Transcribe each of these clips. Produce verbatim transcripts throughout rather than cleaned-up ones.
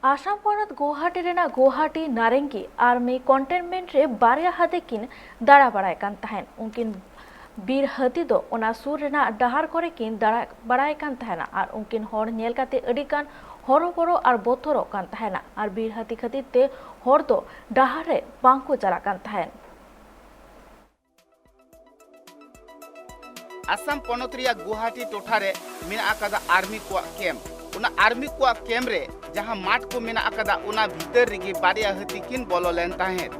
ᱟᱥᱟᱢ ᱯᱚᱱᱚᱛ ᱜᱳᱦᱟᱴᱤ ᱨᱮᱱᱟᱜ ᱜᱳᱦᱟᱴᱤ ᱱᱟᱨᱮᱝᱜᱤ ᱟᱨᱢᱤ ᱠᱚᱱᱴᱮᱱᱢᱮᱱᱴ ᱨᱮ ᱵᱟᱨᱭᱟ ᱦᱟᱹᱛᱤ ᱠᱤᱱ ᱫᱟᱬᱟ ᱵᱟᱲᱟᱭ ᱠᱟᱱ ᱛᱟᱦᱮᱸᱫ᱾ ᱩᱱᱠᱤᱱ ᱵᱤᱨ ᱦᱟᱹᱛᱤ ᱫᱚ ᱚᱱᱟ ᱥᱩᱨ ᱨᱮᱱᱟᱜ ᱰᱟᱦᱟᱨ ᱠᱚᱨᱮ ᱠᱤᱱ ᱫᱟᱬᱟ ᱵᱟᱲᱟᱭ ᱠᱟᱱ ᱛᱟᱦᱮᱱᱟ ᱟᱨ ᱩᱱᱠᱤᱱ ᱦᱚᱲ ᱧᱮᱞ ᱠᱟᱛᱮ ᱟᱹᱰᱤ ᱜᱟᱱ ᱦᱚᱨᱚᱵᱚᱨᱚ ᱟᱨ ᱵᱚᱛᱚᱨᱚᱜ ᱠᱟᱱ ᱛᱟᱦᱮᱱᱟ ᱟᱨ ᱵᱤᱨ ᱦᱟᱹᱛᱤ ᱠᱷᱟᱹᱛᱤᱨ ᱛᱮ ᱦᱚᱲ ᱫᱚ ᱰᱟᱦᱟᱨ ᱨᱮ ᱵᱟᱝ ᱠᱚ ᱪᱟᱞᱟᱜ ᱠᱟᱱ ᱛᱟᱦᱮᱸᱫ᱾ ᱟᱥᱟᱢ ᱯᱚᱱᱚᱛ ᱨᱮᱭᱟᱜ ᱜᱩᱣᱟᱦᱟᱴᱤ ᱴᱚᱴᱷᱟ ᱨᱮ ᱢᱮᱱᱟᱜ ᱟᱠᱟᱫᱟ ᱟᱨᱢᱤ ᱠᱚᱣᱟᱜ ᱠᱮᱢᱯ᱾ ᱚᱱᱟ ᱟᱨᱢᱤ ᱠᱚᱣᱟᱜ ᱠᱮᱢᱯ ᱨᱮ ᱡᱟᱦᱟᱸ ᱢᱟᱴᱷ ᱠᱚ ᱢᱮᱱᱟᱜ ᱟᱠᱟᱫᱟ, ᱚᱱᱟ ᱵᱷᱤᱛᱟᱹᱨ ᱨᱮᱜᱮ ᱵᱟᱨᱭᱟ ᱦᱟᱹᱛᱤ ᱠᱤᱱ ᱵᱚᱞᱚ ᱞᱮᱱ ᱛᱟᱦᱮᱸᱫ᱾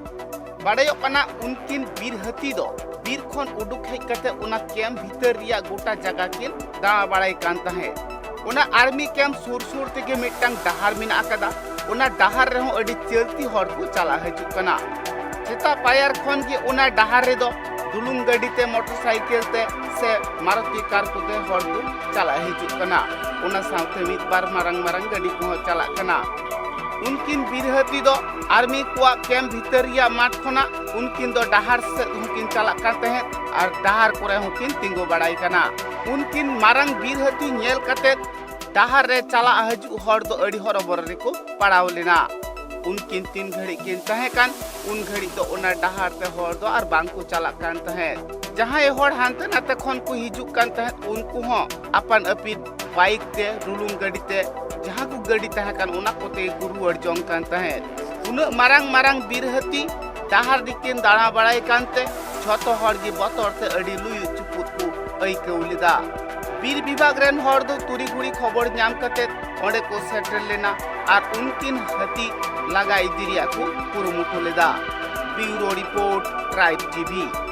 ᱵᱟᱰᱟᱭᱚᱜ ᱠᱟᱱᱟ, ᱩᱱᱠᱤᱱ ᱵᱤᱨ ᱦᱟᱹᱛᱤ ᱫᱚ ᱵᱤᱨ ᱠᱷᱚᱱ ᱩᱰᱩᱠ ᱦᱮᱡ ᱠᱟᱛᱮ ᱚᱱᱟ ᱠᱮᱢᱯ ᱵᱷᱤᱛᱟᱹᱨ ᱨᱮᱭᱟᱜ ᱜᱚᱴᱟ ᱡᱟᱭᱜᱟ ᱠᱤᱱ ᱫᱟᱬᱟ ᱵᱟᱲᱟᱭ ᱠᱟᱱ ᱛᱟᱦᱮᱸᱫ᱾ ᱚᱱᱟ ᱟᱨᱢᱤ ᱠᱮᱢᱯ ᱥᱩᱨ ᱥᱩᱨ ᱛᱮᱜᱮ ᱢᱤᱫᱴᱟᱝ ᱰᱟᱦᱟᱨ ᱢᱮᱱᱟᱜ ᱟᱠᱟᱫᱟ᱾ ᱚᱱᱟ ᱰᱟᱦᱟᱨ ᱨᱮᱦᱚᱸ ᱟᱹᱰᱤ ᱪᱟᱹᱞᱛᱤ ᱦᱚᱲ ᱠᱚ ᱪᱟᱞᱟᱜ ᱦᱤᱡᱩᱜ ᱠᱟᱱᱟ᱾ ᱥᱮᱛᱟᱜ ᱯᱟᱭᱟᱨ ᱠᱷᱚᱱ ᱜᱮ ᱚᱱᱟ ᱰᱟᱦᱟᱨ ᱨᱮᱫᱚ ᱰᱩᱞᱩᱝ ᱜᱟᱹᱰᱤ ᱛᱮ, ᱢᱚᱴᱚᱨ ᱥᱟᱭᱠᱮᱞ ᱛᱮ ᱥᱮ ᱢᱟᱨᱩᱛᱤ ᱠᱟᱨ ᱠᱚᱛᱮ ᱦᱚᱲ ᱠᱚ ᱪᱟᱞᱟᱜ ᱦᱤᱡᱩᱜ ᱠᱟᱱᱟ᱾ ᱚᱱᱟ ᱥᱟᱶᱛᱮ ᱢᱤᱫ ᱵᱟᱨ ᱢᱟᱨᱟᱝ ᱢᱟᱨᱟᱝ ᱜᱟᱹᱰᱤ ᱠᱚᱦᱚᱸ ᱪᱟᱞᱟᱜ ᱠᱟᱱᱟ᱾ ᱩᱱᱠᱤᱱ ᱵᱤᱨ ᱦᱟᱹᱛᱤ ᱫᱚ ᱟᱨᱢᱤ ᱠᱚᱣᱟᱜ ᱠᱮᱢᱯ ᱵᱷᱤᱛᱟᱹᱨ ᱨᱮᱭᱟᱜ ᱢᱟᱴᱷ ᱠᱷᱚᱱᱟᱜ ᱩᱱᱠᱤᱱ ᱫᱚ ᱰᱟᱦᱟᱨ ᱥᱮᱫ ᱦᱚᱸᱠᱤᱱ ᱪᱟᱞᱟᱜ ᱠᱟᱱ ᱛᱟᱦᱮᱸᱫ ᱟᱨ ᱰᱟᱦᱟᱨ ᱠᱚᱨᱮ ᱦᱚᱸᱠᱤᱱ ᱛᱤᱸᱜᱩ ᱵᱟᱲᱟᱭ ᱠᱟᱱᱟ᱾ ᱩᱱᱠᱤᱱ ᱢᱟᱨᱟᱝ ᱵᱤᱨ ᱦᱟᱹᱛᱤ ᱧᱮᱞ ᱠᱟᱛᱮ ᱰᱟᱦᱟᱨ ᱨᱮ ᱪᱟᱞᱟᱜ ᱦᱤᱡᱩᱜ ᱦᱚᱲ ᱫᱚ ᱟᱹᱰᱤ ᱦᱚᱨᱚᱵᱚᱨᱚ ᱨᱮᱠᱚ ᱯᱟᱲᱟᱣ ᱞᱮᱱᱟ᱾ ᱩᱱᱠᱤᱱ ᱛᱤᱱ ᱜᱷᱟᱹᱲᱤᱡ ᱠᱤᱱ ᱛᱟᱦᱮᱸ ᱠᱟᱱ, ᱩᱱ ᱜᱷᱟᱹᱲᱤᱡ ᱫᱚ ᱚᱱᱟ ᱰᱟᱦᱟᱨ ᱛᱮ ᱦᱚᱲ ᱫᱚ ᱟᱨ ᱵᱟᱝ ᱠᱚ ᱪᱟᱞᱟᱜ ᱠᱟᱱ ᱛᱟᱦᱮᱸᱫ᱾ ᱡᱟᱦᱟᱸᱭ ᱦᱚᱲ ᱦᱟᱱᱛᱮ ᱱᱟᱛᱮ ᱠᱷᱚᱱ ᱠᱚ ᱦᱤᱡᱩᱜ ᱠᱟᱱ ᱛᱟᱦᱮᱸᱫ, ᱩᱱᱠᱩ ᱦᱚᱸ ᱟᱯᱟᱱ ᱟᱹᱯᱤᱱ ᱵᱟᱭᱤᱠ ᱛᱮ, ᱰᱩᱞᱩᱝ ᱜᱟᱹᱰᱤ ᱛᱮ, ᱡᱟᱦᱟᱸ ᱠᱚ ᱜᱟᱹᱰᱤ ᱛᱟᱦᱮᱸ ᱠᱟᱱ, ᱚᱱᱟ ᱠᱚᱛᱮ ᱜᱮᱠᱚ ᱨᱩᱣᱟᱹᱲ ᱡᱚᱝ ᱠᱟᱱ ᱛᱟᱦᱮᱸᱫ᱾ ᱩᱱᱟᱹᱜ ᱢᱟᱨᱟᱝ ᱢᱟᱨᱟᱝ ᱵᱤᱨ ᱦᱟᱹᱛᱤ ᱰᱟᱦᱟᱨ ᱨᱮᱠᱤᱱ ᱫᱟᱬᱟ ᱵᱟᱲᱟᱭ ᱠᱟᱱᱛᱮ ᱡᱷᱚᱛᱚ ᱦᱚᱲ ᱜᱮ ᱵᱚᱛᱚᱨ ᱛᱮ ᱟᱹᱰᱤ ᱞᱩᱭᱩᱜ ᱪᱩᱯᱩᱫ ᱠᱚ ᱟᱹᱭᱠᱟᱹᱣ ᱞᱮᱫᱟ᱾ ᱵᱤᱨ ᱵᱤᱵᱷᱟᱜᱽ ᱨᱮᱱ ᱦᱚᱲ ᱫᱚ ᱛᱩᱲᱤ ᱜᱷᱩᱲᱤ ᱠᱷᱚᱵᱚᱨ ᱧᱟᱢ ᱠᱟᱛᱮ ᱚᱸᱰᱮ ᱠᱚ ᱥᱮᱴᱮᱨ ᱞᱮᱱᱟ ᱟᱨ ᱩᱱᱠᱤᱱ ᱦᱟᱹᱛᱤ ᱞᱟᱜᱟ ᱤᱫᱤ ᱨᱮᱭᱟᱜ ᱠᱚ ᱠᱩᱨᱩᱢᱩᱴᱩ ᱞᱮᱫᱟ᱾ Bureau Report, Tribe T V᱾